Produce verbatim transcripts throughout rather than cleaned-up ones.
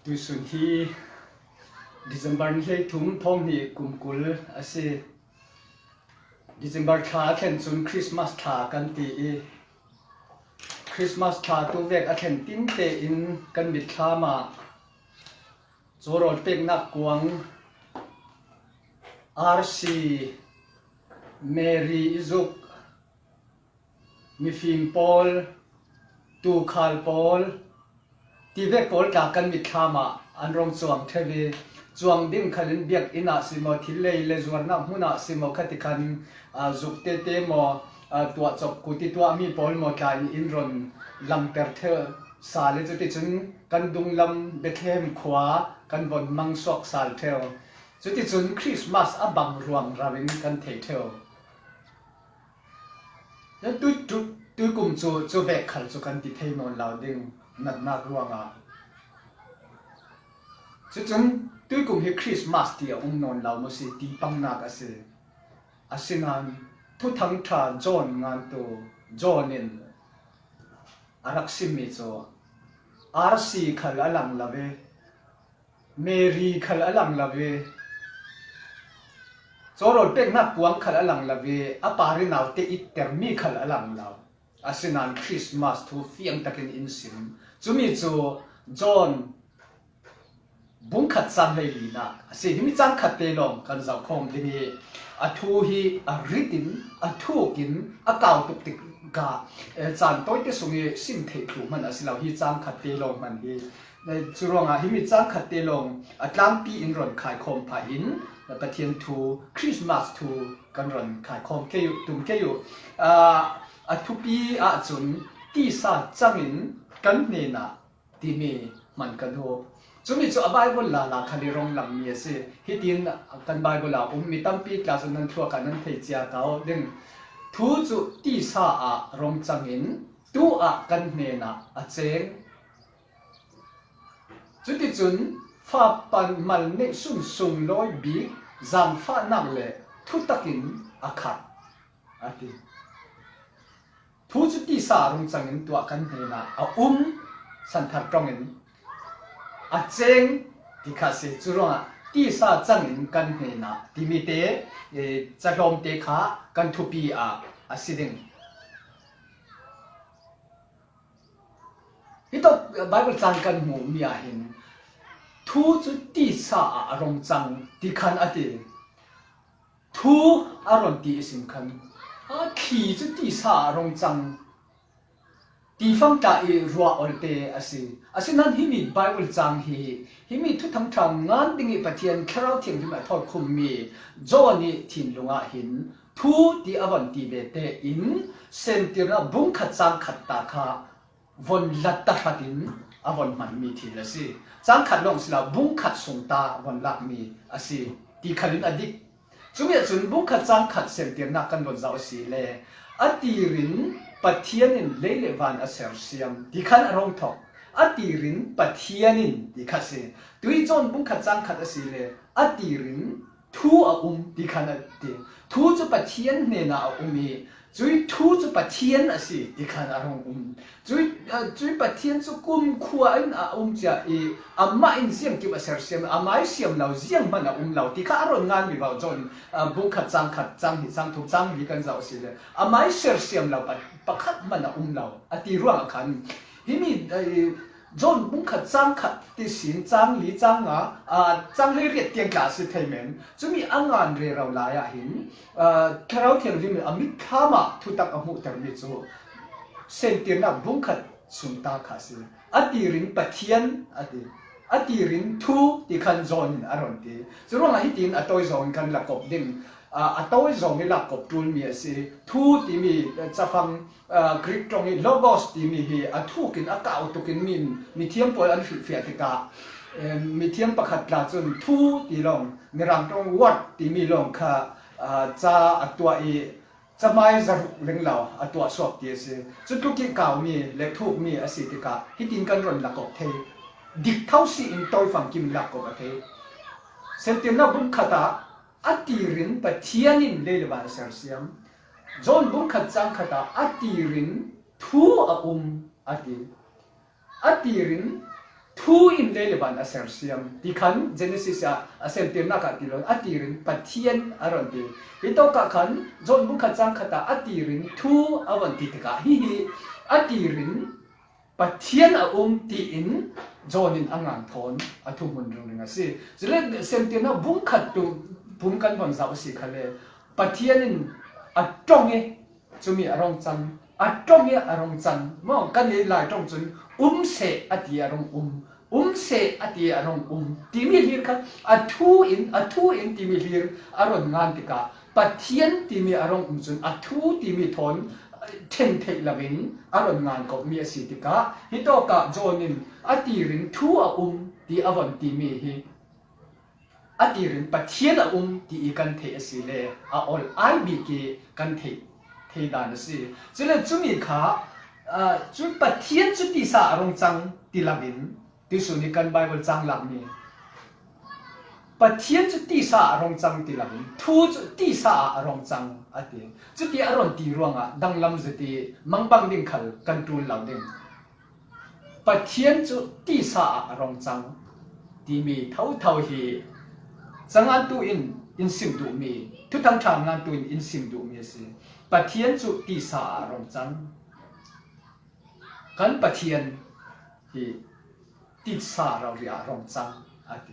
Tuisun hi December ni hleithum, thawmhnih kum kul a si. December thla a thlen cun Christmas thla kan ti i, Christmas thla tu vek a thlen tinte in kan mitthlam ah Cawrawl peknak kuang, R C, Mary i zuk, mifim pawl, tuukhal pawl, tivek pawl tla kan mitthlam ah an rong cuang ṭheu i, cuang ding khalin biakinn ah si maw, thil lei le zuarnak hmun ah si maw, khati khan, aa, zuk tete maw, aa, tuah cawp kut i tuahmi pawl maw tla in in ron langter ṭheu sal i, cuticun kan dunglam Bethlehem khua kan von mang suak sal ṭheu. Cuticun Christmas a bang ruang rau in kan thei ṭheu. Tui, tui, tuikum cu, cu vek khal cu kan ti thei nawn lo ding natnak ruangah. Cucun tuikum hi Christmas ti a um nawn lo maw si ti pangnak a si. Asinain Thuthang ṭha John ngantu John in a rak simmi cu R C khal a lang lo i, Mary khal a lang lo i, cawrawl peknak kuang khal a lang lo i, a par i naute ittermi khal a lang lo. Asinain Christmas thu fiang takin in sim. Cumi cu John bungkhat cang hleilinak a si. Himi cang khat te lawng kan zoh khawm ding i, a thu hi a rit in, a thuk in, a kau tuk tikah, eh, caan tawite sung i sim theih thluh hman a si lo. Hi cang khat te lawng hman hi, eh, cu ruangah himi cang khat te lawng a tlangpi in ron khaikhawm phah in, Pathian thu, Christmas thu kan ron khaikhawm kei uh, tum kei uh. Ah, a thupi ahcun tisa cangin kan hnenah timi hman kan hmuh. Cumi cu a Bible lala khal i rong langmi a si. Hitin kan Bible ah um mi tampi tla cu nan thluak ah nan thei cia ko ding. Thu cu tisa ah rong cangin tu ah kan hnenah a ceng. Cuticun fa pan mal neih sun sunglawi bik zaangfahnak le thutak in a khat, a ti. Thu cu tisa a rung cangin tuah kan hnenah a um, santhar ṭongin a ceng ti kha a si. Cu ruangah tisa cangin kan hnenah timi te, eh, cahlawmte kha kan thupi ah a si ding. Hitawk Bible cang kan hmuhmi ah hin thu cu tisa ah a rung cang ti khan a ti. Thu a ron ti i sim khan, a thli cu tisa ah a rung cang. Tifang tla i ruah olte a si. Asinain himi Bible cang hi, himi Thuthang ṭha ngan ding i Pathian Thlarau Thianghlim a thawtkhummi John i thinlung ah hin thu ti a von ti ve tein, Sentirnak bungkhat cangkhat ta kha von lat tahratin a von hmanmi thil a si. Cangkhat lawng si lo, bungkhat sung ta von lakmi a si ti khalin a dik. Cumi ahcun bungkhat cangkhat Sentirnak kan von zoh a si le, a tirin Pathian in lei le van a sersiam ti khan a rung thok. A tirin Pathian in ti kha si. Tui John bungkhat cangkhat a si le, a tirin thu a um ti khan a ti. Thu cu Pathian hnenah a um i, cui thu cu Pathian a si ti khan a rung um. Cui, ah, cui Pathian cu kumkhua in a um cia i, amah in ziangkim a sersiam, amai siam lo, zianghman a um lo ti kha a ron ngan vivo. John, ah, bungkhat cangkhat, canghnih, cangthum, cangli kan zoh a si le, amai sersiam lo pa-, pakhat hman a um lo a ti ruangah khan himi, eh, John bungkhat cangkhat ti sin, cangli, canga, ah, cangli riat tiang tla a si thei men. Cumi a ngan rero lai ah hin, ah, Thlarau Thianghlim in a mitthlam ah thutak a hmuhtermi cu Sentirnak bungkhat sung ta kha a si. A tirin Pathian a ti. A tirin thu ti khan John in a ron ti. Cu ruangah hitin a tawi zawng in kan lakop ding. Ah, a tawi zawng i lakop ṭulmi a si. Thu timi, eh, cafang, ah, Greek ṭong i logos timi hi a thuk in a kau tuk in mi, mithiam pawl an hrilhfiah tikah, eh, mithiam pakhat tla cun thu ti lawng, Mirang ṭong word timi lawng kha, ah, ca a tuah i, camai zaruk lenglo a tuah suak ti a si. Cutluk i kaumi le thukmi a si tikah hitin kan ron lakop thei. Dik tho si in tawi famkim in lakop a thei. Sentirnak bungkhat ah a tirin Pathian in lei le van a sersiam. John bungkhat cangkhat ah a tirin thu a um a ti. A tirin Thu in lei le van a sersiam ti khan Genesis ah a semtirnak ah ti lo, a tirin Pathian a ron ti. Hi tawkah khan John bung khat cang khat ah a tirin thu a von ti tikah hihi a tirin Pathian a um tiin John in a ngan thawn a thuhmun ringring a si. Cule semtirnak bung khat tu pum kan von zau a si khale Pathian in a ṭong i cumi a rong cang, a ṭong i a rong cang. Maw, kan i lai ṭong cun um seh a ti a rong um, um seh a ti a rong um timi hlir kha a thu in, a thu in timi hlir a ron ngan tikah Pathian timi a rong um cun a thu timi thawn ṭhen theih loin a ron ngan kohmi a si tikah hi tawkah John in a tirin thu a um ti a von timi hi a tirin Pathian a um ti i kan theih a si le a ol ai bik i kan theih thei dan a si. Cule cumi kha, aa, cu Pathian cu tisa a rong cang ti loin ti sun i kan Bible cang lakmi Pathian cu tisa a rong cang ti loin thu cu tisa ah a rong cang a ti. Cuti a ron ti ruangah danglam zet i mangbang ding khal kan ṭul lo ding. Pathian cu tisa ah a rong cang timi thotho hi cangantu in in sim duhmi, Thuthang ṭha ngantu in in sim duhmi a si. Pathian cu tisa ah a rong cang. Kan Pathian hi tisa rori ah a rong cang a ti.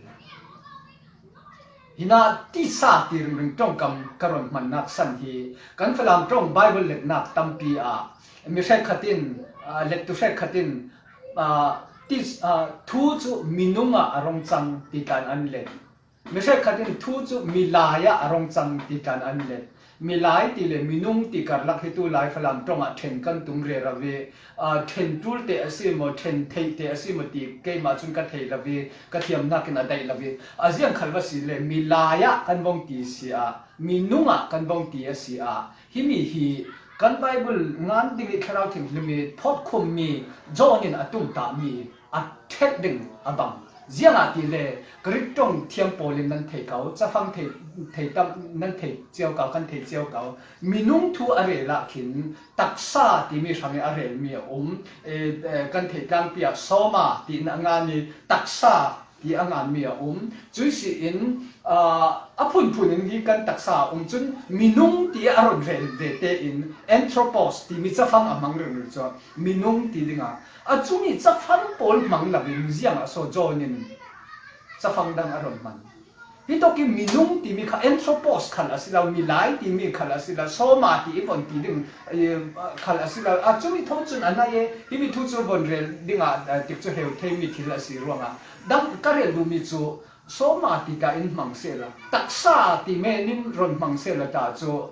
Hinah tisa ti ringring ṭongkam ka ron hmannak san hi kan Falam ṭong Bible letnak tampi ah mi hrekkhat in, aa, lettu hrekkhat in, aa, tis-, aa, thu cu minung ah a rong cang ti tlan an let. Mi hrekkhat in thu cu milai ah a rong cang ti tlan an let. Milai ti le minung ti karlak hi tu lai Falam ṭong ah ṭhen kan tum rero i, aa, ṭhen ṭul te a si maw, ṭhen theih te a si maw ti keimah cun ka thei lo i ka thiamnak in a daih lo i a ziang khal va si le milai ah kan vong ti si ah, minung ah kan vong ti a si ah, himi hi kan Bible ngan ding i Thlarau Thianghlim i phawtkhummi John in a tumtahmi a ṭhet ding a bang. Ziangahtile Greek ṭong thiam pawl in nan thei ko, cafang thei, thei tam, nan thei cio ko, kan thei cio ko. Minung thu a rel ah khin taksa timi hrang i a relmi a um. E, e, kan thei tlangpi ah soma tiin a ngan i taksa ti a nganmi a um. Cui si in, aa, a phunphun in hi kan taksa a um cun minung ti a ron rel ve tein anthropos timi cafang a hmang ringring cu minung ti dingah a cumi cafang pawl hmang loin ziang a so John in cafang dang a ron hman. Hi tawk i minung timi kha anthropos khal a si lo, milai timi khal a si lo, soma ti i von ti ding, eh, khal a si lo. A cumi tho cun a nai e, himi thu cu von rel dingah, eh, tik cu heu theimi thil a si ruangah dang ka rel duhmi cu soma ti ta in hmang sehla, taksa ti men in ron hmang sehla ta cu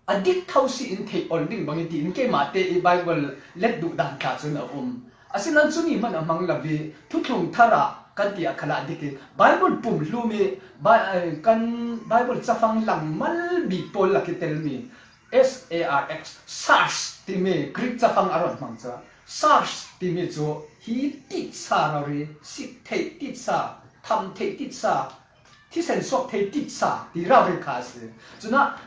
a dik tho si in theih ol ding bangin tiin keimah te i Bible let duh dan tla cun a um. Asinain cumi hman a hmang lo i Thuthlung Thar ah kan ti ah khalah dik i Bible pum hlum i Bi-, eh, kan Bible cafang langmal bik pawl lak i telmi S A R X, sarx timi Greek cafang a ron hmang cu. Sarx timi cu hi titsa rori, sik theih titsa, tham theih titsa, thisen suak thei titsa ti rori kha a si. Cunah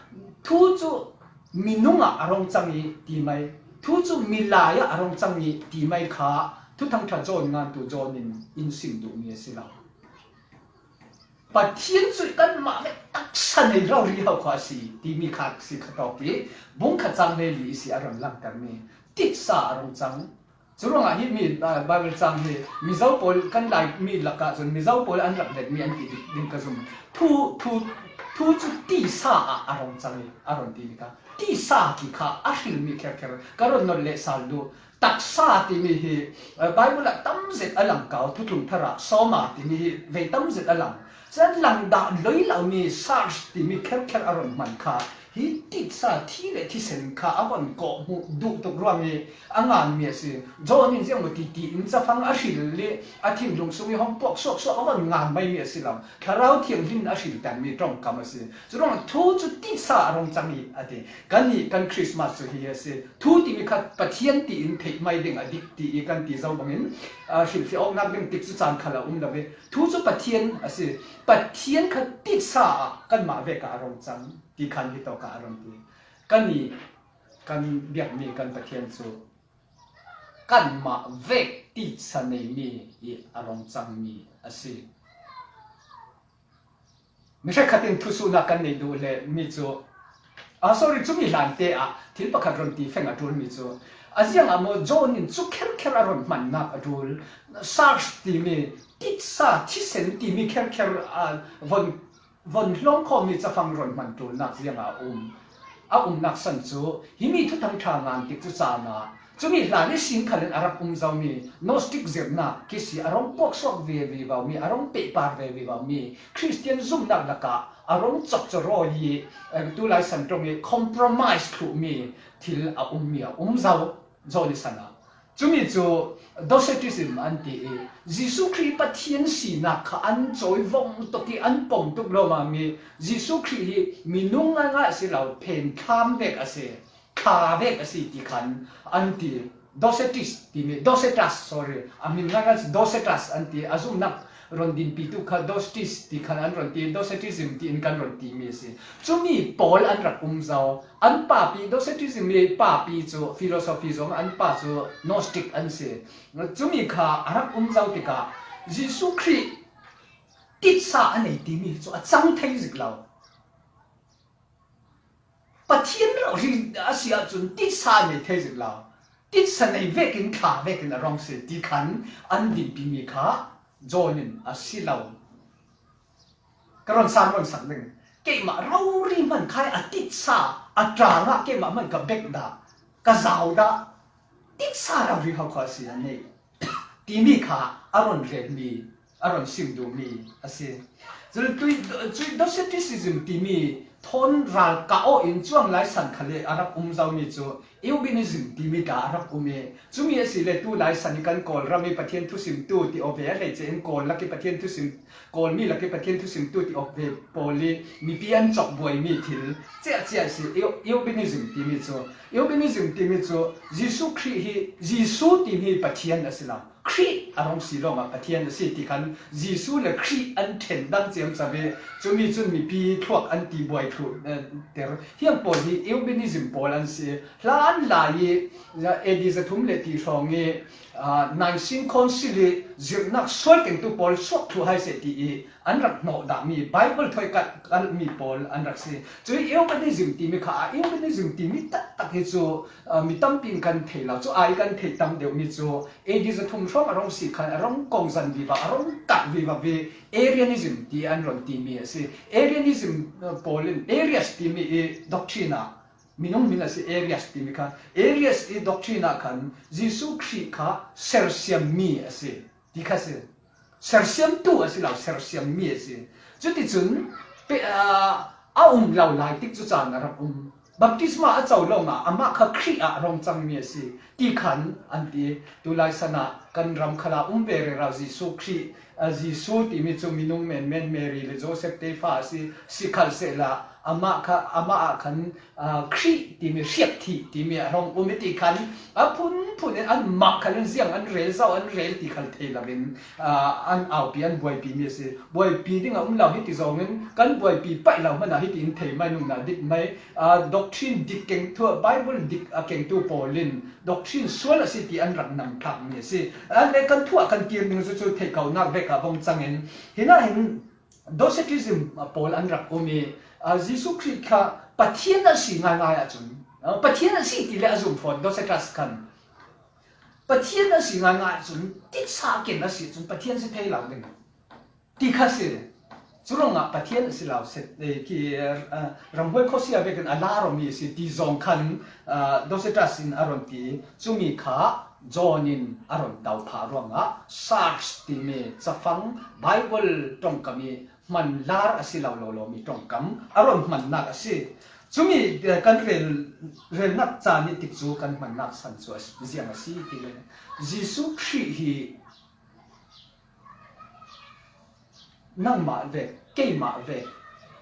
thu cu minung ah a rong cang i ti mai, thu cu milai ah a rong cang i ti mai kha Thuthang ṭha John ngantu John in in sim duhmi a si lo. Pathian cu kanmah vek taksa nei rori ho kha a si timi kha a si kha tawk i bung khat cang le li i si a run langhtermi titsa a rong cang. Curuangah hi mi, ah, Bible cang hi Mizo pawl kan Laimi lakah cun Mizo pawl an rak letmi an ti ding ka zum. Thu, thu, thu cu tisa ah a rong cang i a run ti mi kha tisa ti kha a hrilmi kherkher ka run nolh leh sal duh. Taksa timi hi, eh, Bible ah tam zet a lang ko, Thutlung Thar ah soma timi hi vei tam zet a lang. Cun lang dah loi lomi sarx timi kherkher a run hman kha hi titsa thi le thisen kha a von kawh hmuh duh tuk ruang i a nganmi a si. John in ziang maw titi in cafang a hril i a thinlung sung i hong puak suaksuak a von ngan maimi a si lo. Thlarau Thianghlim a hril tanmi ṭongkam a si. Curuang thu cu titsa a rung cang i a ti. Kan nih kan Christmas cu hi a si. Thu timi kha Pathian tiin theih mai ding a dik ti i kan ti zo bangin, aa, hrilhfiah awknak ding tik cu caan khal a um lo i, thu cu Pathian a si. Pathian kha titsa ah kanmah vek ah a rung cang ti khan hi tawk ah a rung ti. Kan nih kan biakmi kan Pathian cu kanmah vek titsa nei mi i a rong cang mi a si. Mi hrekkhat in thusuhna kan nei duh le mi cu, ah, sorry, cumi hlante ah thil pakhat run ti feng a ṭul mi cu, a ziangah maw John in cu kherkher a run hmannak a ṭul, sars timi, titsa, thisen timi kherkher, ah, von, von hlawm khawmmi cafang run hman ṭulnak ziangah a um. A umnak san cu himi thuthang ṭha ngan tik cu caan ah cumi hlan ihsin khalin a rak um zomi Gnostic zirhnak kisi a rong puaksuak ve vivo mi, a rong pehpar ve vivo mi Khristian zumhnak lakah a rong cawkcawraw i, eh, tulai san ṭong i compromise thluhmi thil a ummi a um zo, John i san ah. Cumi cu Docetism an ti i, Jesuh Khrih Pathian sinak kha an cawi vong tuk i an pom tuk lawmami Jesuh Khrih hi minung ngaingai a si lo, phen thlam vek a si, thla vek a si ti khan an ti. Docetis timi, Docetas, sorry, a min ngaingai Docetas an ti, a zumhnak run dinpitu kha Docetis ti khan an run ti, Docetism tiin kan run timi a si. Cumi pawl an rak um zo. An papi, Docetism i papi cu philosophy zong an pa cu Gnostic an si. Cumi kha a rak um zo tikah Jesuh Khrih titsa a nei timi cu a cang thei zik lo. Pathian rori a si ahcun titsa a nei thei zik lo. Titsa nei vekin thla vekin a rong si ti khan an dinpimi kha John in a si lo. Ka run sermon sak ding. Keimah rori hman khai a titsa a ṭangah keimah hman ka bek dah, ka zau dah, titsa rori ho kha a si a nei timi kha a run relmi, a run sim duhmi a si. Cun tui, cui Docetism timi thawn ral kah aw in cuang lai san khal i a rak um zomi cu Eubinism timi ta a rak um i, cumi a si le tu lai san i kan Kawl ram i Pathian thusim tu ti awk ve, a hleice in Kawl lak i Pathian thusim, Kawlmi lak i Pathian thusim tu ti awk ve pawl i mipi an cawk buaimi thil ciahciah a si. Eu-, Eubinism timi cu, Eubinism timi cu Jesuh Khrih hi, Jesuh timi Pathian a si lo. Khrih a rong si lawngah Pathian a si ti khan Jesuh le Khrih an ṭhen dang ciamco ve, cumi cun mipi thluak an ti buai thluh, eh, ter. Hiang pawl hi Eubinism pawl an si. Hlan lai i, eh, A D zathum le ti hrawng i, ah, Nicene Council i zirhnak sual kengtu pawl suak thluh hai seh ti i an rak hnawh dahmi Bible thawi kalh, kalhmi pawl an rak si. Cui Eubinism timi kha, a Eubinism timi taktak hi cu, ah, mi tampi in kan thei lo. Cu ai kan theih tam deuhmi cu A D zathum hrawng a rong si khan a rong kong zan viva, a rong kah viva ve Arianism ti an run timi a si. Arianism, uh, pawl in Arius timi i doctrine ah minung min a si, Arius timi kha. Arius i doctrine ah khan Jesuh Khrih kha sersiammi a si ti kha si. Sersiamtu a si lo, sersiammi a si. Cuticun pe-, aa, a um lo lai tik cu caan a rak um. Baptisma a co lawngah amah kha Khrih ah a rong cangmi a si ti khan an ti. Tulai san ah kan ram khal ah um ve rero Jesuh Khrih, aa, Jesuh timi cu minung menmen Mary le Joseph te fa a si, sikhalsehla amah kha, amah ah khan aa, Khrih timi, hriakthih timi a rong um i ti khan a phunphun in anmah khan in ziang an rel, zau an rel ti khal thei lo in, aa, an aupi, an buaipi mi a si. Buaipi ding a um lo hiti zongin kan buaipi paih lo hmanah hiti in thei mai nungna dik mai, aa, doctrine dik keng thu, Bible dik a kengtu pawl in doctrine sual a si ti an rak namthlak mi a si. An le kan thu ah kan kir ding cu, cu theihkauhnak vek ah vong cangin, hinah hin Docetism pawl an rak um i, aa, Jesuh Khrih kha Pathian a si ngaingai ahcun, aa, Pathian a si ti le a zum fawn, Docetus khan Pathian a si ngaingai ahcun, titsa ken a si ahcun Pathian si thei lo ding ti kha si. Cu ruangah Pathian a si lo set, eh, ki, aa, ramhuai khuasia vekin a lar awmi a si ti zong khan, aa, Docetus in a run ti. Cumi kha John in a run to phah ruangah Sars timi cafang Bible ṭongkam i hmanlar a si lo lo lawmi ṭongkam a run hmannak a si. Cumi, eh, kan rel, relnak caan i tikcu kan hmannak san cu a si, ziang a si ti le Jesuh Khrih hi nangmah vek, keimah vek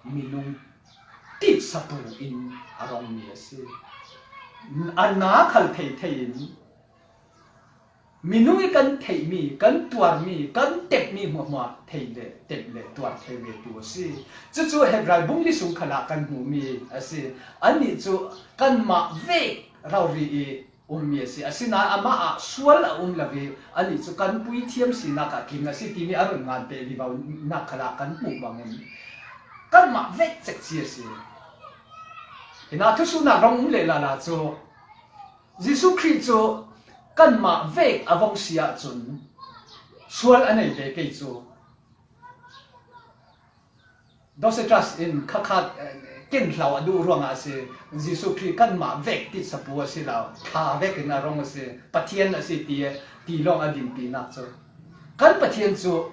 minung titsa pu in a rongmi a si. A na khal thei thei in minung i kan theihmi, kan tuarmi, kan tepmi hmuahhmuah theih le tep le tuar thei ve tu a si. Cucu Hebrai bung li sung khalah kan hmumi a si. Annih cu kanmah vek rori i um mi a si. Asinain amah ah sual a um lo hi, anih cu kan puithiam sinak ah tling a si timi a run ngan peh vivo nak khalah kan hmuh bangin kanmah vek cek ci a si. Hinah thusuhnak rong um leh lala cu Jesuh Khrih cu kanmah vek a vong si ahcun sual a nei ve kei cu. Docetus in khakhat, eh, ken hlau a duh ruangah a si. Jesuh Khrih kanmah vek ti sapu a si lo, thla vekin a rong a si, Pathian a si ti, ti lawng a dinpinak cu. Kan Pathian cu,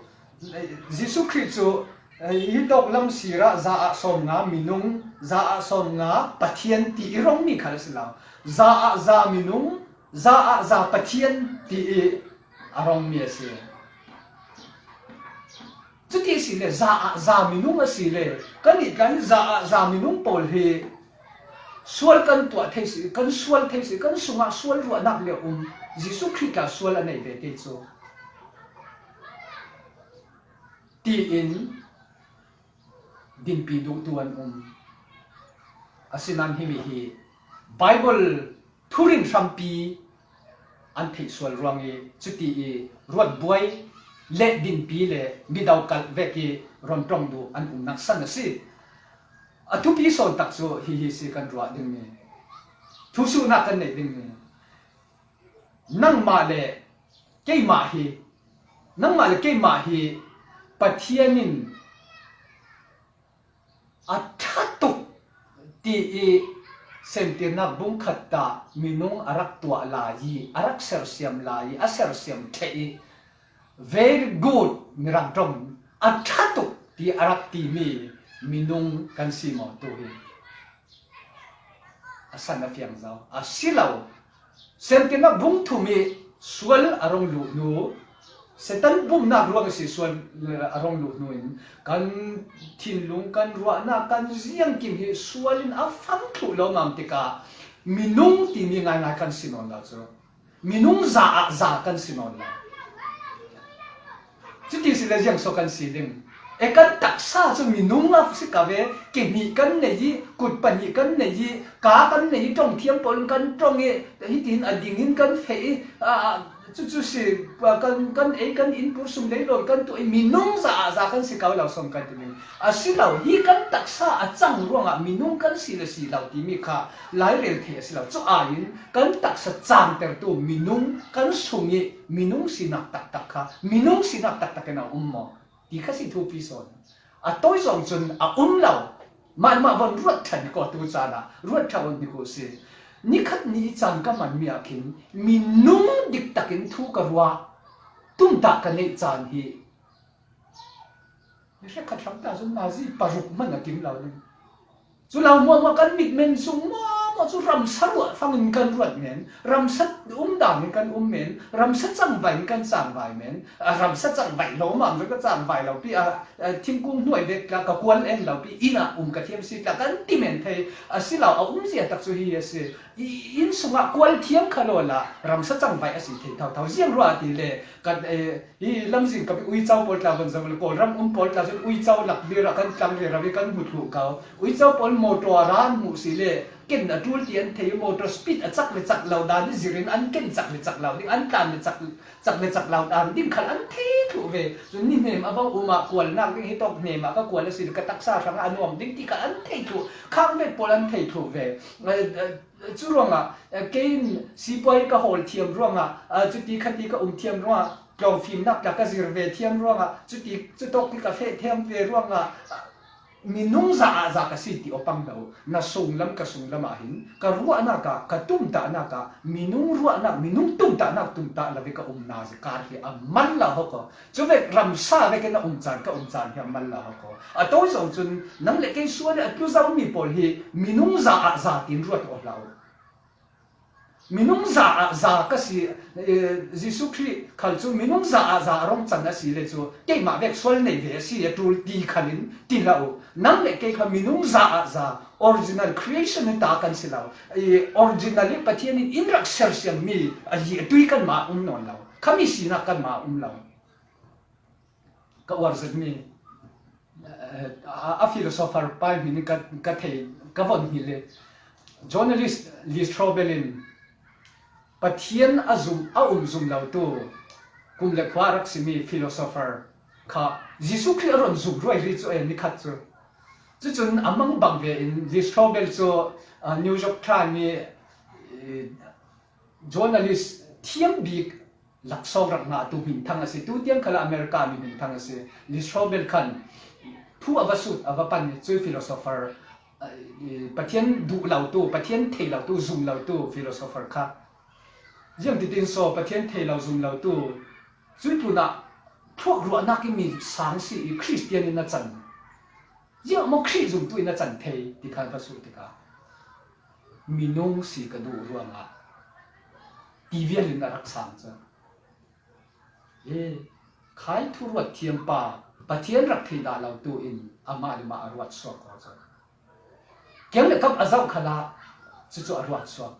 eh, Jesuh Khrih cu, eh, hi tawk lam sirah za ah sawmnga minung, za ah sawmnga Pathian ti i rongmi khal a si lo. Za ah za minung, za ah za Pathian ti i a rongmi a si. Cuti a si le, za ah za minung a si le, kan nih kan za ah za minung pawl hi sual kan tuah thei si, kan sual thei si, kan sungah sual ruahnak le um, Jesuh Khrih tla sual a nei ve te cu, tiin dinpi duhtu an um. Asinain himi hi Baibal thurin hrampi an theih sual ruang i, cuti i ruat buai le dinpi le mido kalh vek i ron ṭong duh an umnak san a si. A thupi sawn tak cu hihi si kan ruah dingmi, thusuhnak kan neih dingmi. Nangmah le keimah hi, nangmah le keimah hi Pathian in a ṭha tuk ti i Semtirnak bungkhat ta minung a rak tuah lai i, a rak sersiam lai i, a sersiam ṭheh i, very good, Mirang ṭong, a ṭha tuk ti a rak timi minung kan si maw tu hi? A san a fiang zo. A si lo. Semtirnak bung thum i sual a rong luh hnu, Satan bumnak ruang a si sual a rong luh hnu in kan thinlung, kan ruahnak, kan ziangkim hi sual in a fang thluh lo mam tikah minung timi ngaingai kan si nawn lo cu. Minung za ah za kan si nawn lo. Cuti si le ziang so kan si ding? E, kan taksa cu minung a si ka ve, kehnih kan nei i, kut pahnih kan nei i, ka kan nei i, ṭong thiam pawl in kan ṭong i, hitin a ding in kan feh i, a, a, cucu si, a, kan, kan ei kan in pur sum lei lawn kan tuah i, minung za ah za kan si ko lo sawm kan ti ding. A si lo, hi kan taksa a cang ruangah minung kan si le si lo timi kha lairel theih a si lo. Cu aiin kan taksa cangtertu minung kan sung i minung sinak taktak kha, minung sinak taktak in a um maw? Ti kha si thupi sawn. A tawi zawng cun a um lo. Mah mah von ruat ṭhan ko tu caan ah ruat ṭha von hnik uh si. Nikhat ni i caan ka manmi ah khin minung dik takin thu ka ruah, tumtah ka neih caan hi. Ni hrekkhat hram ta cun nazi paruk hman a kim lo ding. Cu lo hmuahhmuah kan mit men sung hmuahhmuah cu ramsa ruah fangin kan ruat men, ramsa um dang in kan um men, ramsa cangvai in kan cangvai men, a ramsa cangvai lo mam zong ka cangvai lo pi, a, a, thingkung hnuai vek tla ka kual en lo pi, inn ah um ka thiam si tla kan ti men thei a si lo, a um zia tak cu hi a si. I, inn sungah kual thiam kha lo la, ramsa cangvai a si thei thotho. Ziang ruah ti le, kan, eh, Hi lamzin ka uico pawl tla von zong le Kawlram um pawl tla cun uico lakbir ah kan tlang rero i kan hmu thluh ko. Uico pawl motor a ra an hmuh si le ken a ṭul ti an thei i motor speed a cak le cak lo dan i zirin an ken cak le cak lo ding, an tlan le cak, cak le cak lo dan ding khal an thei thluh ve. Cun ni hnem a bang um ah kualnak ding hi tawk hnem ah ka kual a si le ka taksa hrangah a nuam ding ti khal an thei thluh. Khang vet pawl an thei thluh ve. Eh, eh, Cu ruangah, eh, kei in sipuai ka hawl thiam ruangah, ah, cuti khati ka um thiam ruangah, tlawmfimnak tla ka zir ve thiam ruangah, cuti cutawk ti ka feh thiam ve ruangah, ah, minung za ah za ka si ti aw pang lo. Na sunglam ka sunglam ah hin ka ruahnak ah, ka tumtahnak ah, minung ruahnak, minung tumtahnak tumtah lo i ka umnak zikar hi a mal lo hok aw. Cuvek ramsa vekin a um caan, ka um caan hi a mal lo hok aw. A tawi zong cun nang le kei sual i a tlu zomi pawl hi minung za ah za tiin ruat aw hlah uh. Minung za ah za ka si, eh, Jesuh Khrih khal cu minung za ah za a rong cang a si le cu keimah vek sual nei ve a si a ṭul ti khalin ti hlah uh. Nang le kei kha minung za ah za, original creation in ta kan si lo. Eh, original i Pathian in in rak sersiammi a li a tui kanmah um nawn lo. Khami sinak kanmah um lo. Ka uar zetmi, eh, a, a philosopher pa hmin ka, ka thei, ka von hmil le. Journalist Lee Strobel in Pathian a zum, a um zum lotu, kum le khua a rak simi philosopher kha Jesuh Khrih a ron zum ruai rih cu a ni khat cu. Cucun a mang bang ve in Lee Strobel cu, ah, New York Times mi, eh, journalist thiam bik laksawng rak ngahtu hminthang a si. Tu tiang khalah America mi hminthang a si. Lee Strobel khan thu a va sut, a va pan, cui philosopher, eh, Pathian duh lotu, Pathian thei lotu, zum lotu philosopher kha. Ziang titin saw Pathian thei lo, zum lotu, cui tlunah thluak ruahnak in mi sang si i Khristian in a can. Ziah maw Khrih zumtu in a can thei ti kha va sut tikah, minung si ka duh ruangah ti vial in a rak sang cu. E, khai thu ruat thiam pa, Pathian rak thei dah lotu in amah le mah a ruat suak ko cu. Kiang le kap a zoh khalah cucu a ruat suak.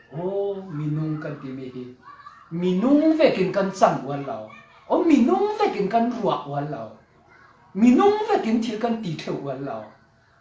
Aw, minung kan timi hi minung vekin kan cang ual lo. Aw, minung vekin kan ruah ual lo. Minung vekin thil kan ti ṭheu ual lo.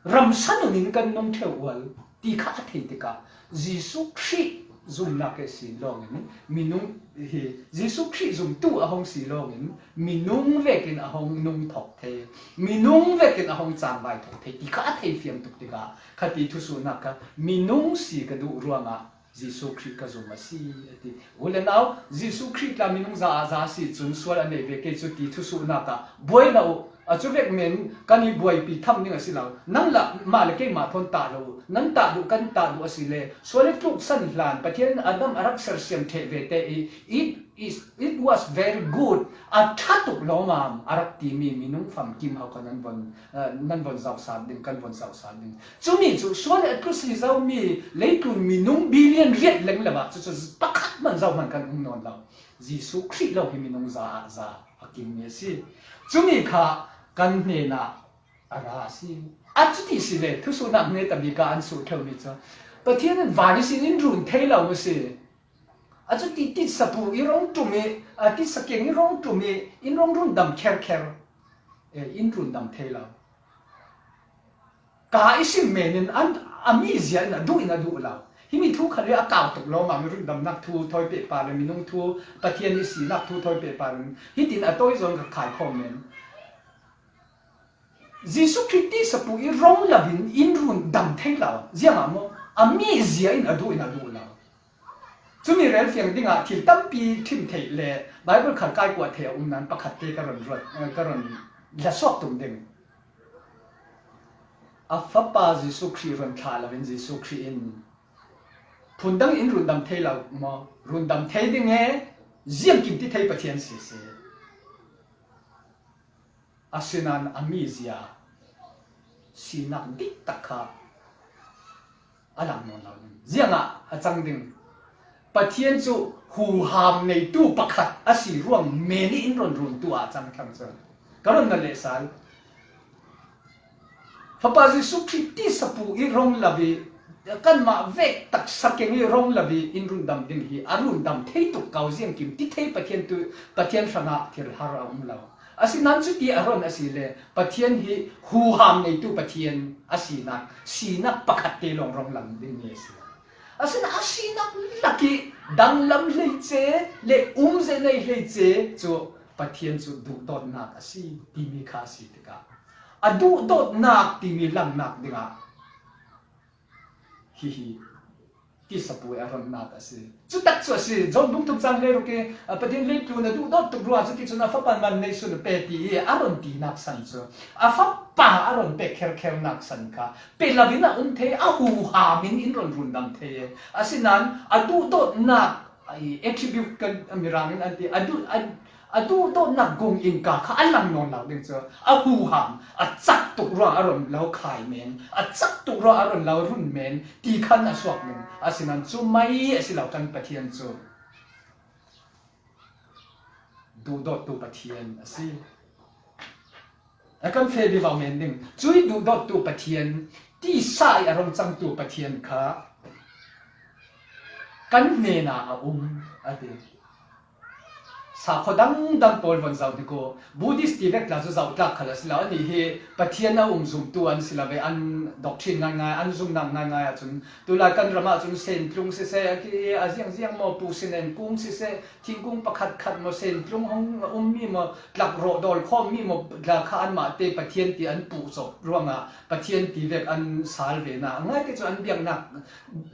Ramsan un in kan nung ṭheu ual ti kha a thei tikah Jesuh Khrih zumnak e si lawngin minung hi, Jesuh Khrih zumtu a hong si lawngin minung vekin a hong nung thawk thei, minung vekin a hong cangvai thawk thei ti kha a thei fiang tuk tikah khati thusuhnak kha minung si ka duh ruangah Jesuh Khrih ka zum a si, a ti. U le nau, Jesuh Khrih tla minung za ah za a si cun sual a nei ve, kei cu ti thusuhnak ah buai lo uh. A cu vek men kan i buaipi tham ding a si lo. Nang lah mah le keimah thawn tah lo uh. Nan tah duh, kan tah duh a si le sual i tluk san hlan Pathian in a dam a rak sersiam ṭheh ve te i, it is, it was very good. A ṭha tuk lawmam a rak timi minung famkim hau kha nan von, eh, nan von zohsat ding, kan von zohsat ding. Cumi cu sual a tlu si zomi leitlun minung billion riat leng lo ah cucu pakhat hman zohhmanh kan um nawn lo. Jesuh Khrih lo hi minung za ah za a kimmi a si. Cumi kha kan hnenah a ra a si. A cuti si le thusuhnak hne tabik ah an suh ṭheumi cu Pathian in van ihsin in run thei lo a si. A cuti titsapu i rong ṭum i, a titsa keng i rong ṭum i, in rong rundam kherkher. E, in rundam thei lo. Ka i sim men in an, a mizia in a duh in a duh lo. Himi thu kha le a kau tuk lawmam i rundamnak thu thawi pehpar le minung thu, Pathian i sinak thu thawi pehpar in hitin a tawi zawn ka khai khawm men. Jesuh Khrih tihsapu i rong lo in in rundam thei lo. Ziangah maw? A mizia in a duh in a duh lo. Cumi rel fiang dingah thil tampi ṭhim theih le Baibal khal kai kuah theih a um nan pakhat te ka run ruat, eh, ka run hla suak tum ding. A Fapa Jesuh Khrih run thlah lo in Jesuh Khrih in phundang in rundam thei lo maw? Rundam thei ding e, ziangkim ti thei Pathian si si. Asinain a mizia sinak diktak kha a lang nawn lo ding. Ziangah a cang ding? Pathian cu huham neitu pakhat a si ruang men i in run runtu ah a cang thlang cun ka run na lehsal. Fapa Jesuh Khrih tihsapu i rong lo i kanmah vek taksa keng i rong lo i in rundam ding hi a rundam thei tuk ko, ziangkim ti thei Pathian tu, Pathian hrangah thil har a um lo. Asinain cuti a ron a si le Pathian hi huham neitu Pathian a sinak, sinak pakhat te lawng rong lang ding mi a si. Asinain a sinak lak i danglam hleice le umze nei hleice cu Pathian cu duhdawtnak a si timi kha a si tikah a duhdawtnak timi langnak dingah hihi tihsapu i a ronnak a si. Cutak cu a si. John bung thum cang hleiruk i, a, Pathian leitlun a duhdawt tuk ruangah cuticun a Fapa man neisun a pe ti i a ron tinak san cu a Fapa a ron pek kherkhernak san kha pe lo in a um thei, a huham in in ron rundam thei. Asinain a duhdawtnak, a, i attribute kan, a, Mirang in an ti, a duh, a, a duhdawtnak gung in ka kha a lang nawn lo ding cu a huham, a cak tuk ruang a ron lo khai men, a cak tuk ruang a ron lo run men ti khan a suak men. Asinain cu mai a si lo kan Pathian cu duhdawttu Pathian a si. A kan feh vivo men ding. Cui duhdawttu Pathian, tisa i a rong cangtu Pathian kha kan hnenah a um, a ti. sakhaw dangdang pawl von zoh dik uh. Buddhist ti vek tla cu zoh tlak khal a si lo. Anih hi Pathian a um zumtu an si lo ve, an doctrine ngaingai, an zumnak ngaingai ahcun tulai kan ram ahcun sentlung siseh, a ki a ziangziang maw, pu sinen kung siseh, thingkung pakhat khat maw, sentlung hong ummi maw, tlak rawh dawl khawmmi maw, tla kha anmah te Pathian ti an puh cawp ruangah Pathian ti vek an sal ve na. A ngaite cu an biaknak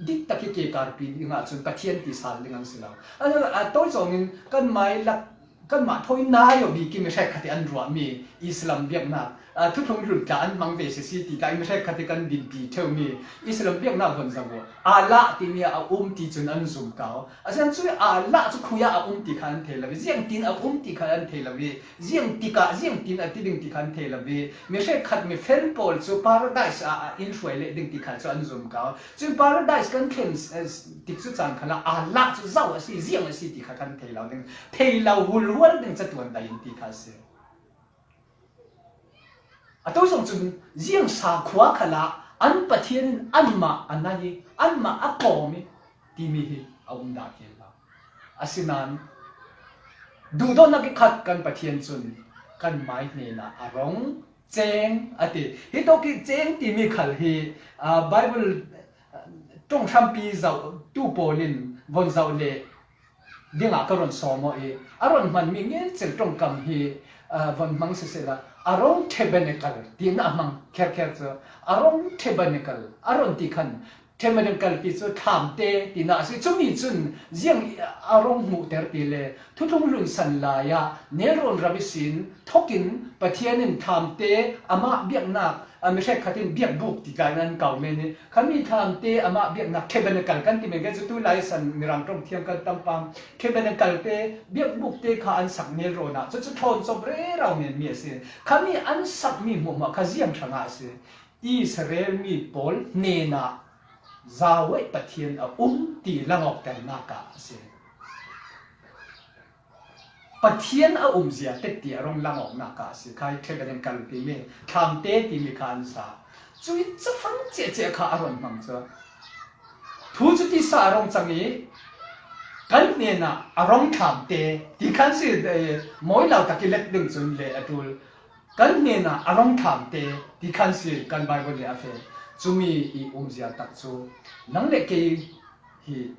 dik tak hi kekarpi ding ahcun Pathian ti sal ding an si lo. A, a tawi zongin kan mailak, kanmah thawi nai aw bik in mi hrekkhat i an ruahmi Islam biaknak, a, thuthlung hlun tla an hmang ve sisi ti tla i mi hrekkhat i kan dinpi ṭheumi Islam biaknak von zoh uh. Allah timi a um ti cun an zum kau. A ziang cu Allah cu khui ah a um ti kha an thei lo i, ziangtin a um ti kha an thei lo i, ziang tikah ziangtin a ti ding ti kha an thei lo i, mi hrekkhat mi fel pawl cu paradise ah a in hruai leh ding ti kha cu an zum kau. Cun paradise kan thlen, eh, tik cu caan khalah Allah cu zo a si, ziang a si ti kha kan thei lo ding. Thei lo hulhual ding catuan dai in ti kha a si. A to zong cun ziang sakhua khalah an Pathian in anmah a nai i, anmah a kawm i timi hi a um dah khin lo. Asinain duhdawtnak i khat kan Pathian cun kan mai hnenah a rong ceng a ti. Hi tawk i ceng timi khal hi, aa, Bible, aa, ṭong hrampi zoh tu pawl in von zoh leh dingah ka ron sawm aw i, a ron hmanmi ngelcel ṭongkam hi, aa, von hmang sisehla, a rong tabernacle tinak a hmang kherkher cu, a rong tabernacle a ron ti khan, tabernacle ti cu thlamte tinak a si. Cumi cun ziang a rong hmuhter ti le, thuthlung hlun san lai ah nelrawn ram ihsin thokin Pathian in thlamte amah biaknak, a mi hrekkhat in biakbuk ti tla in an kau men i, khami thlamte amah biaknak tabernacle kan ti men ke cu, tulai san Mirang ṭong thiam kan tam pam, tabernacle te, biakbuk te kha an sak nelrawn ah cucu ṭhawn cawp rero menmi a si. Khami an sakmi hmuahhmuah kha ziang hrangah a si? Israel mi pawl hnenah Yahweh Pathian a um ti langawkternak ah a si. Pathian a umzia tek ti a rong langawknak ah a si. Khai tabernacle timi, thlamte timi kha an sa. Cui cafang ciahciah kha a ron hmang cu. Thu cu tisa a rong cang i, kan hnenah a rong thlamte ti khan si, eh, mawi lo tak i let ding cun le a ṭul. Kan hnenah a rong thlamte ti khan si kan Bible nih a fe. Cumi i umzia tak cu nang le kei hi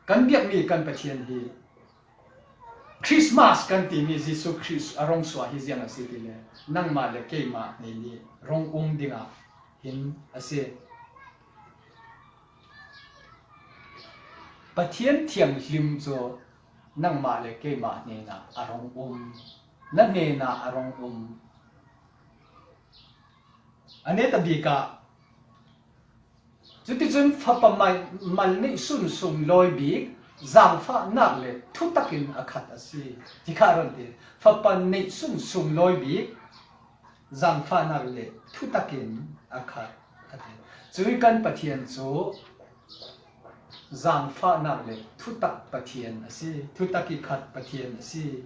kan biakmi kan Pathian hi Christmas kan timi Jesuh Khrist a rong suah hi ziang a si ti le nangmah le keimah hnenih rong um dingah hin a si. Pathian thianghlim cu nangmah le keimah hnenah a rong um, na hnenah a rong um. A netabik ah, cuticun fapa mal, mal neihsun sunglawi bik zaangfahnak le thutak in a khat a si, ti kha a run ti. Fapa neihsun sunglawi bik zaangfahnak le thutak in a khat a ti. Cui kan Pathian cu zaangfahnak le thutak Pathian a si, thutak i khat Pathian a si.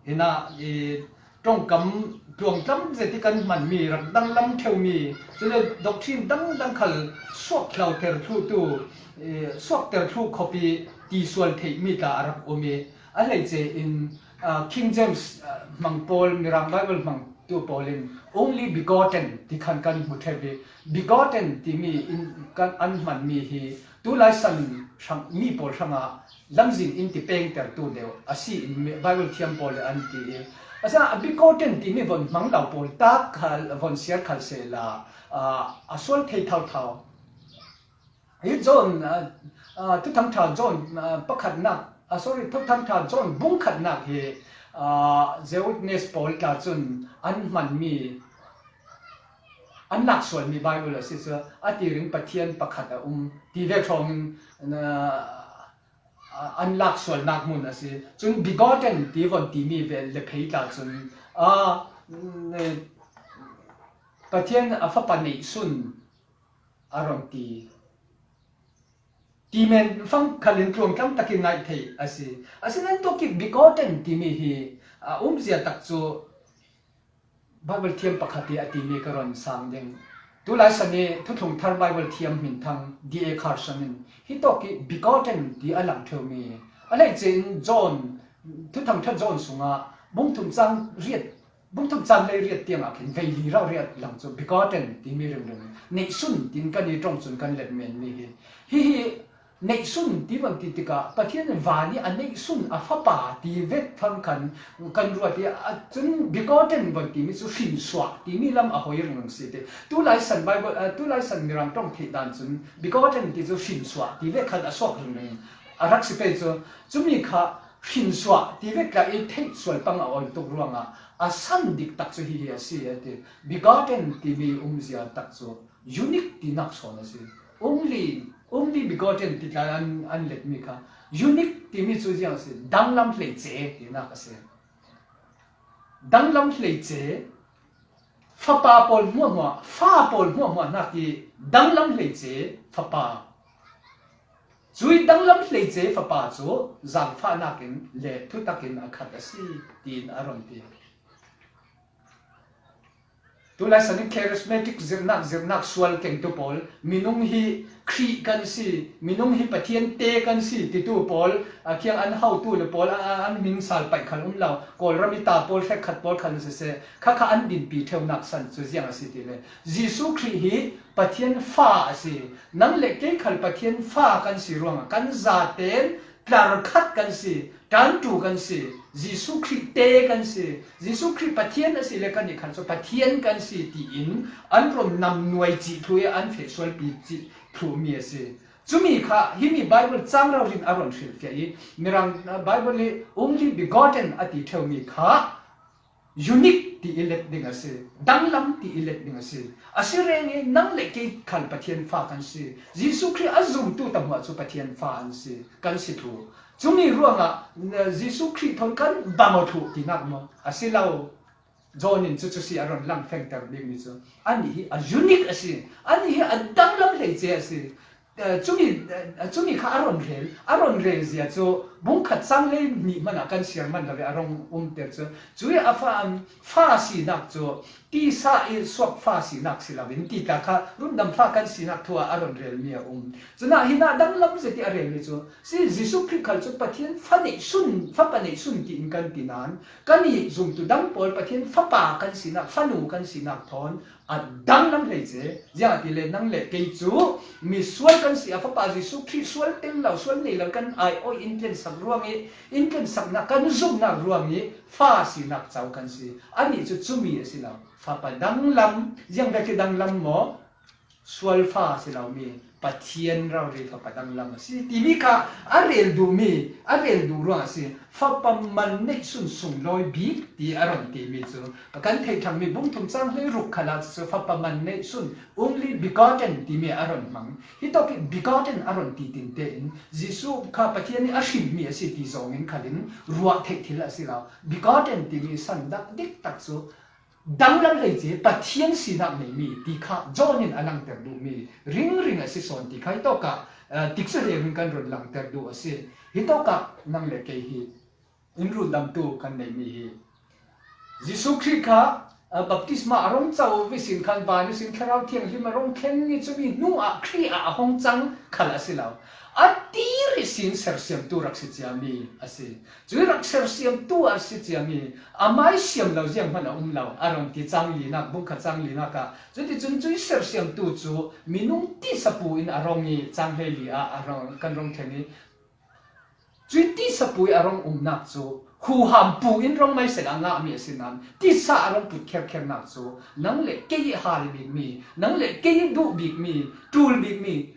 Hinah i ṭongkam tluangtlam zet i kan hmanmi, rak danglam ṭheumi, cule doctrine dangdang khal suakhlauter thluhtu, i, suakter thluh khawp i tisual theihmi tla a rak um i, a hleice in, aa, King James, aa, hmang pawl, Mirang Bible hmangtu pawl in only begotten ti khan kan hmu ṭheu i, begotten timi in kan an hmanmi hi tulai san hrang, mi pawl hrangah lamzin in ti pengtertu deuh a si in mi, Bible thiam pawl le an ti i, a sa a begotten timi von hmang lo pawl tak khal, von siar khal sehla, aa, a sual thei thauthau. Hi John, aa, aa, Thuthang ṭha John, aa, pakhatnak, aa, sorry, Thuthang ṭha John bung khatnak hi, aa, Jehovah Witness pawl tla cun an hmanmi, an laksualmi Bible a si cu, a ti ring Pathian pakhat a um ti vek hrawngin, aa, an laksualnak hmun a si. Cun begotten ti von timi vel le phei tla cun, aa, Pathian a fapa neihsun a run ti. Ti men fang khalin tluangtlam takin ngaih theih a si. Asinain tukik begotten timi hi a umzia tak cu Bible thiam pakhat i a timi ka run sang ding. Tulai san i Thuthlung Thar Bible thiam hminthang D A Carson in hitawk i begotten ti a lang ṭheu mi. A hleice in John, Thuthang ṭha John sungah bung thum chang riat, bung thum chang hleiriat tiangah khin veili rau riat lang chu begotten ti mi ringring. Neihsun tin kan i ṭawng chun kan let men mi hi. Hi hi neihsun ti van ti tikah Pathian in van i a neihsun a fapa ti vek phang khan kan ruat i a chun begotten van ti mi chu hrinsuah ti mi lam a hoi ringring si ti. Tulai san Bible, eh, tulai san Mirang ṭawng theih dan chun begotten ti chu hrinsuah ti vek khan a suak ringring a rak si pei chu. Chumi kha hrinsuah ti vek tla i theih sual pang a awi tuk ruangah a san dik tak chu hi hi a si a ti. Begotten ti mi umzia tak chu unique tinak sawn a si. Only, only begotten ti tla an, an let mi kha. Unique ti mi chu ziang a si, danglam hleice tinak a si. Danglam hleice, fapa pawl hmuahhmuah, fa pawl hmuahhmuah hnak i danglam hleice fapa. Cui danglam hleice fapa cu zangfahnak in le thutakin a khat a si, tiin a run ti. Tulai san i charismatic zirhnak, zirhnak sual kengtu pawl, minung hi Khrih kan si, minung hi Pathian te kan si titu pawl, a kiang an hotu le pawl, a, a, an hming sal paih khal um lo, Kawlram i ta pawl, hrekkhat pawl khal siseh, kha kha an dinpi ṭheunak san cu ziang a si ti le, Jesuh Khrih hi Pathian fa a si. Nang le kei khal Pathian fa kan si ruangah kan zaten tlar khat kan si, ṭanṭu kan si, Jesuh Khrih te kan si, Jesuh Khrih Pathian a si le kan i khan cu Pathian kan si tiin an run nam nuai cih thlu i an feh sualpi cih thlu mi a si. Cumi kha himi Bible cang rau rin a run hrilhfiah i Mirang, uh, Bible i only begotten a ti ṭheu mi kha unique ti i let ding a si, danglam ti i let ding a si. A si reng i nang le kei khal Pathian fa kan si. Jesuh Khrih a zumtu tahmuah cu Pathian fa an si, kan si thlu. Cumi ruangah, na, Jesuh Khrih thawn kan bang aw thlu tinak maw? A si lo. John in cucu si a run lang fengter ding mi cu. Anih hi a unique a si. Anih hi a danglam hleice a si. Eh, cumi, eh, cumi kha a run rel, a run rel zia cu bung khat cang lei nih hmanah kan siar man lo i a rung umter cu, cui a fa, fa sinak cu tisa i suak fa sinak si loin tita kha rundam fa kan sinak thu ah a run rel mi a um. Cunah hinah danglam zet i a rel mi cu si Jesuh Khrih khal cu Pathian fa neihsun, fapa neihsun tiin kan ti nain kan i zumtu dang pawl Pathian fapa kan sinak, fanu kan sinak thawn a danglam hleice, ziangahtile nang le kei cu misual kan si a, Fapa Jesuh Khrih sual tel lo, sual nei lo kan ai-awih in tlensak ruang i, in tlensaknak kan zumhnak ruang i fa sinak cau kan si. Anih cu cumi a si lo. Fapa danglam, ziangvek i danglam maw? Sual fa a si lo mi. Pathian rori fapa danglam a si timi kha a rel duhmi, a rel duh ruang a si. Fapa man neihsun sunglawi bik ti a run timi cu a kan theih ṭhangmi bung thum cang hleiruk khalah cu fapa man neihsun, only begotten timi a run hmang. Hitawk i begotten a run ti tinte in Jesuh kha Pathian i a hrinmi a si ti zawngin khalin ruah theih thil a si lo. Begotten timi san dak dik tak cu danglam hleice Pathian sinak neimi ti kha John in a langter duhmi ringring a si sawn ti kha hitawkah, eh, tikcu he ring kan run langter duh a si. Hitawkah nang le kei hi in rundamtu kan neimi hi. Jesuh Khrih kha, eh, baptisma a rung co ve sin khan van ihsin Thlarau Thianghlim a rung thleng i cumi hnu ah Khrih ah a hung cang khal a si lo. A tir ihsin sersiamtu rak si ciami a si. Cui rak sersiamtu a si ciami a mai siam lo zianghman a um lo, a run ti cang linak, bung khat cang linak ah. Cuticun cui sersiamtu cu minung tihsapu in a rung i cang hleili ah a rung, kan rung thlen i, cui tihsapu i a rung umnak cu huham pu in rung mai sek a ngahmi a si nain tisa a rung put kherkhernak cu nang le kei i hal bikmi, nang le kei i duh bikmi, ṭul bikmi,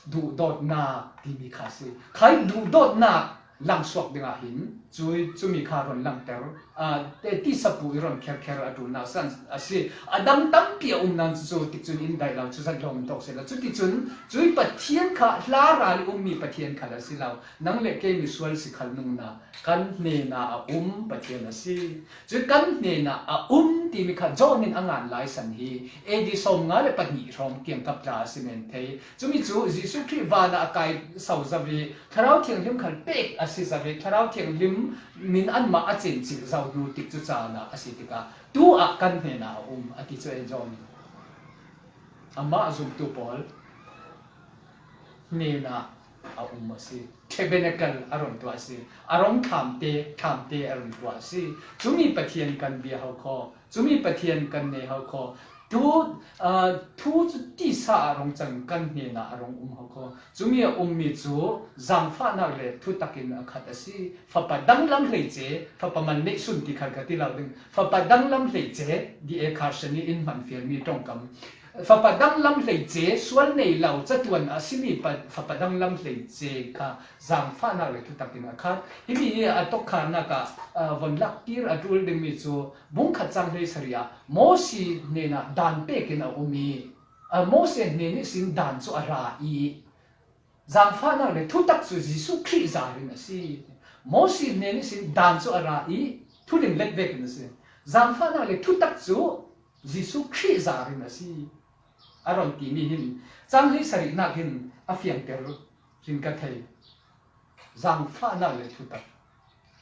duhdawtnak timi kha a si. Khai duhdawtnak langsuak dingah hin cui, cumi kha run langter, aa, te, tihsapu i run kherkher a ṭulnak san a si. A dang tampi a um nan cu tikcun in daih lo, cu zat lawm tawk si lo. Cuticun cui Pathian kha hla ral i ummi Pathian khal a si lo. Nang le kei misual si khal nungna kan hnenah a um Pathian a si. Cui kan hnenah a um timi kha John in a ngan lai san hi A D sawmnga le pahnih hrawng kiangkap tla a si men thei. Cumi cu Jesuh Khrih van ah a kai so zo i Thlarau Thianghlim khal pek a si zo i Thlarau Thianghlim min anmah a cencil zo hnu tik cu caan ah a si tikah tu ah kan hnenah a um a ti cu e John in. amah zumtu pawl hnenah a um a si. Tabernacle a run tuah a si. A rong thlamte, thlamte a run tuah a si. Cumi Pathian kan bia ho khaw, cumi Pathian kan nei ho khaw, tu, aa, thu cu tisa a rong cang kan hnenah a rong um ho khaw. Cumi a ummi cu zangfahnak le thutak in a khat a si. Fapa danglam hleice, fapa man neih sun ti khan ka ti lo ding. Fapa danglam hleice, di e kha sani in hman fialmi ṭongkam. Fapa danglam hleice, sual nei lo, catuan a simi pa, fapa danglam hleice kha zangfahnak le thutak in a khat. Himi hi a tawkhannak ah, aa, von lak kir a ṭul dingmi cu bung khat cang hlei sarih ah Mosi hnenah dan pek in a um i, aa, Mosi hnen ihsin dan cu a ra i, zangfahnak le thutak cu Jesuh Khrih zar in a si. Mosi hnen ihsin dan cu a ra i, thulim let vekin a si. Zangfahnak le thutak cu Jesuh Khrih zar in a si. A run timi hin, cang hlei sarihnak hin a fiangter rin ka thei. Zangfahnak le thutak.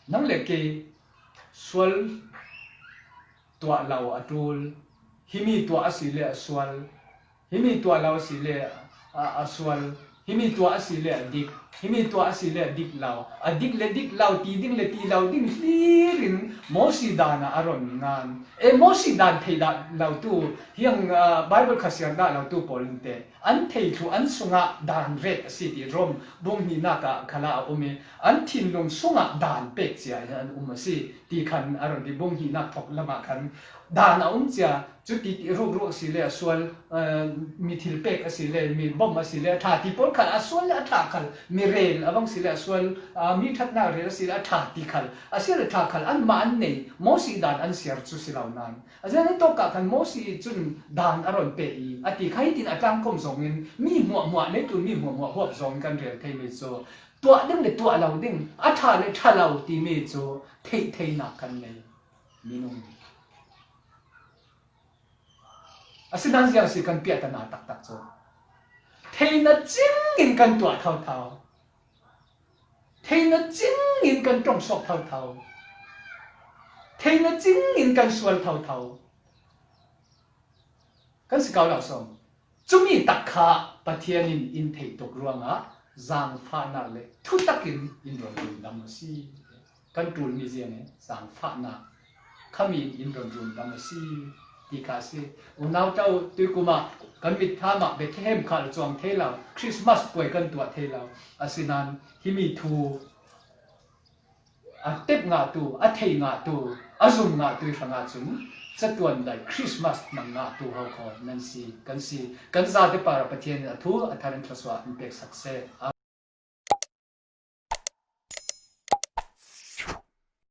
Nang le kei sual tuah lo a ṭul, himi tuah a si le a sual, himi tuah lo a si le a, a sual, himi tuah a si le a dik, himi tuah a si le a dik lo, a dik le dik lo, ti ding le ti lo ding hlir in Mosi dan ah a run ngan. E, Mosi dan thei dah lo tu, hiang, aa, Bible kha siar dah lo tu pawl in teh an thei thlu an sungah dan ret a si ti Rom bung hnihnak ah khalah a um i, an thinlung sungah dan pek cia hi an um a si ti khan a run ti. Bung hnihnak thawk lamah khan dan a um cia, cuti ti rukru a si le a sual, aa, mi thil pek a si le, mi bom a si le a ṭha ti pawl khal, a sual le a ṭha khal, mi rel a bang si le a sual, aa, mi ṭhatnak rel a si le a ṭha ti khal, a si le a ṭha khal anmah an nei, Mosi dan an siar cu si lo nan. A ziang tawk ah khan Mosi cun dan a run pe i, a ti kha hitin a tlangkhawm zongin mi hmuahhmuah, leitlun mi hmuahhmuah huap zongin kan rel theimi cu tuah ding le tuah lo ding, a ṭha le ṭha lo timi cu theih theinak kan nei. Minung. Asinain ziang si kan piahtana taktak cu theihna cingin kan tuah thotho. Theihna cingin kan ṭongsuak thotho. Theihna cingin kan sual thotho. Kan si ko lo sawm. Cumi tak kha Pathian in in theih tuk ruangah zangfahnak le thutak in in run rundam a si. Kan ṭulmi ziangin zangfahnak, khami in in run rundam a si ti kha a si. Unau ṭau tuikum ah kan mitthlam ah Bethlehem khal cuang thei lo, Christmas puai kan tuah thei lo. Asinain himi thu a tep ngahtu, a thei ngahtu, a zum ngahtu hrangah cun catuan dai Christmas hmang ngahtu ho khaw nan si, kan si. Kan zate par ah Pathian in a thu a thar in thluasuah in peksak seh.